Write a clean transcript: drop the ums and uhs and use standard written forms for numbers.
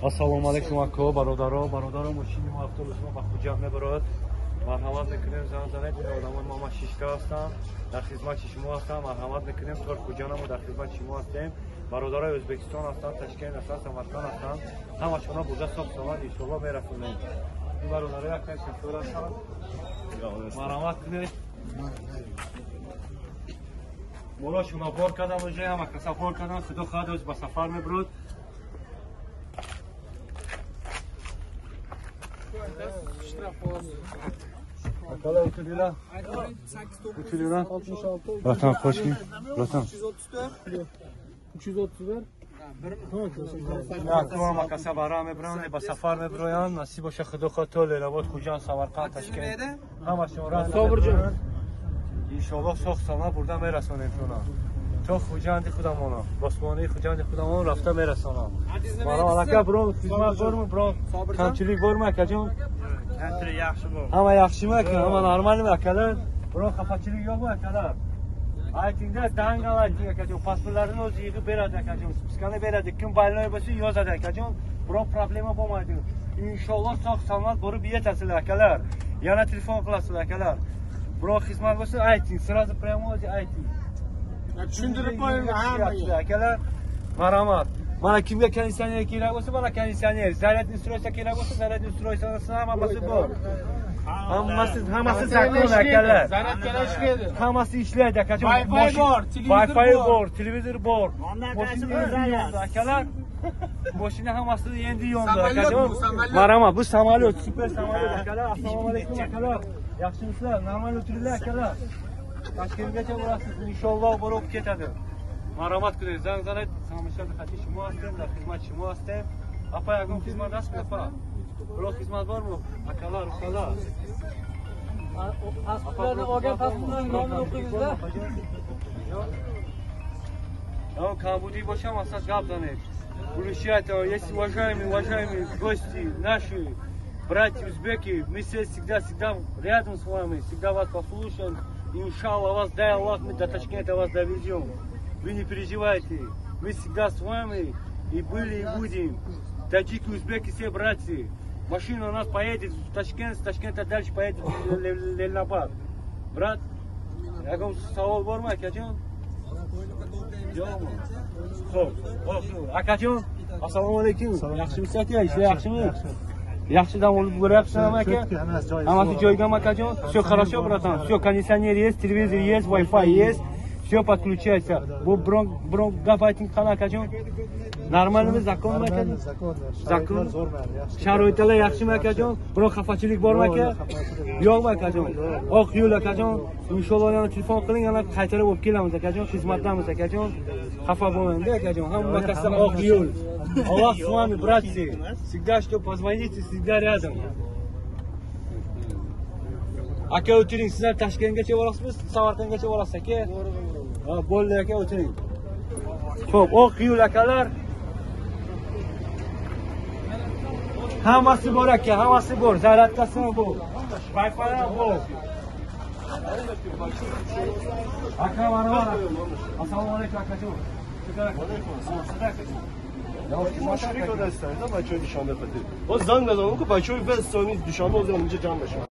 Ассалому алайкум ако, бародаро, бародаро, мошини мо автобус мо ба Хуҷанд мебарад. Марҳамат мекунем, занг занед, ин одамои мо ма шишта ҳастанд, дар хизмати шумо ҳастанд. Марҳамат мекунем, то Хуҷанд мо дар хизмати шумо ҳастем. Бародарои Ӯзбекистон ҳастанд, Ташкент ҳастанд, Самарқанд ҳастанд. Ҳамашона бурда соғ саломат иншоаллоҳ мерасонем. Ин бародаро як кас шофёр ҳастанд. Марҳамат кунед. Молошона бор кардам уже, ҳама каса бор кардам, худо хоҳад оз ба сафар мебурд. Акала o'tiringlar. O'tiringlar. Vatan qo'shing. Vatan. 334 331. Ҳама каса бара мебаранд, ба сафар мебароянд. Насиб боша худо хоҳад то Лелобод, Хуҷанд, Самарқанд, Ташкент. Ҳамашон раҳ. Собирҷон. Иншоаллоҳ соғ саломат бурда мерасонем шуна. То Хуҷанди худамона, босмонаи Хуҷанди худамон рафта мерасонам. Марҳамат ака, бирон хизмат борми, бирон камчилик борми акаҷон? Ҳама yaxshimi aka, ҳама нормалми akalar? Biror xafachilik yo'qmi akalar? Aytingda dangal ayting akajon, pasportlarni o'zi yig'ib beradi akajon, spiskani beradi, kim больной bo'lsa yozadi akajon, biror problema bo'lmaydi. Inshaalloh sog' salomat borib yetasizlar akalar. Yana telefon qilasizlar akalar. Biror xizmat bo'lsa ayting, сразу прямо o'zi ayting. Tushuntirib qo'ying hammaga. Akalar, marhamat. Mana kimga konditsioner kerak bo'lsa, mana konditsioner, zaryad устройство kerak bo'lsa, zaryad устройство si hammasi bor. Hammasi, hammasi zakon akalar. Zaryadkalar ishlaydi. Hammasi ishlaydi akajon. Wi-Fi bor, televizor Wi-Fi bor. bor, televizor bor. Mashina yondi akalar. Mashina hammasi endi yondi Samolyot akajon. bu, samolyot. Marhamat, bu samolyot, super samolyot akalar. Assalomu alaykum akalar. Yaxshimisizlar? Normal o'tiringlar akalar. Toshkentgacha borasiz, inshaalloh borib ketadi. Марҳамат кунед, занг занед, ҳамеша хати шумо ҳастем, дар хизмати шумо ҳастем. Апа, ягон хизмат ҳаст апа? Biror xizmat bormi? Akalar, ukalar. Pasportlarni olgan pasportlarning nomini o'qingizda. Ягон камбудӣ бошам, асас гап занед. Включайте, есть уважаемые, уважаемые гости наши, братья узбеки, мы все всегда, всегда рядом с вами, всегда вас послушаем. Иншаллах, вас, дай Аллах, мы до Ташкента вас довезем. Вы не переживайте, мы всегда с вами и были, и будем. Таджики, узбеки, все братья. Машина у нас поедет в Ташкент, с Ташкента дальше поедет в Ленинабад. Брат, ягон savol bormi akajon? Yo'qmi? Xo'p, xo'p, akajon, assalomu alaykum. Yaxshimisiz aka? Ishlar yaxshimi? Yaxshi dam olib bo'ryapsizmi aka? Hammasi joyigami akajon? Все хорошо, братан? Все, кондиционер есть, телевизор есть, Wi-Fi есть. Все подключается. Bu biron biron gap ayting qani akajon? Normalmi, zakonmi akajon? Zakon. Zakon. Zo'rman, yaxshi. Sharoitlar yaxshimi akajon? Biror xafachilik bormi aka? Yo'qmi akajon? Oq yo'l akajon. Inshaalloh yana telefon qiling, yana qaytarib olib kelamiz akajon, xizmatdamiz akajon. Xafa bo'lmangda akajon. Hamma kasa oq yo'l. Alloh с вами, братцы. Всегда что позвоните, всегда рядом. Aka o'tiring, sizlar Toshkentgacha borasizmi, Samarqandgacha borasiz aka? Ha, bo'ldi aka, o'tiring. Xo'p, oq yo'l akalar. Hammasi bor aka, hammasi bor. Zaryadkasi ham bor. Wi-Fi ham bor. Aka, marhamat. Assalomu alaykum akajon. Мошини када ҳастанд, бачаҳои Душанбе хати. Боз занг назанам ки бачаҳои Вестсони Душанбе ҳозир инҷа ҷамъ мешаванд.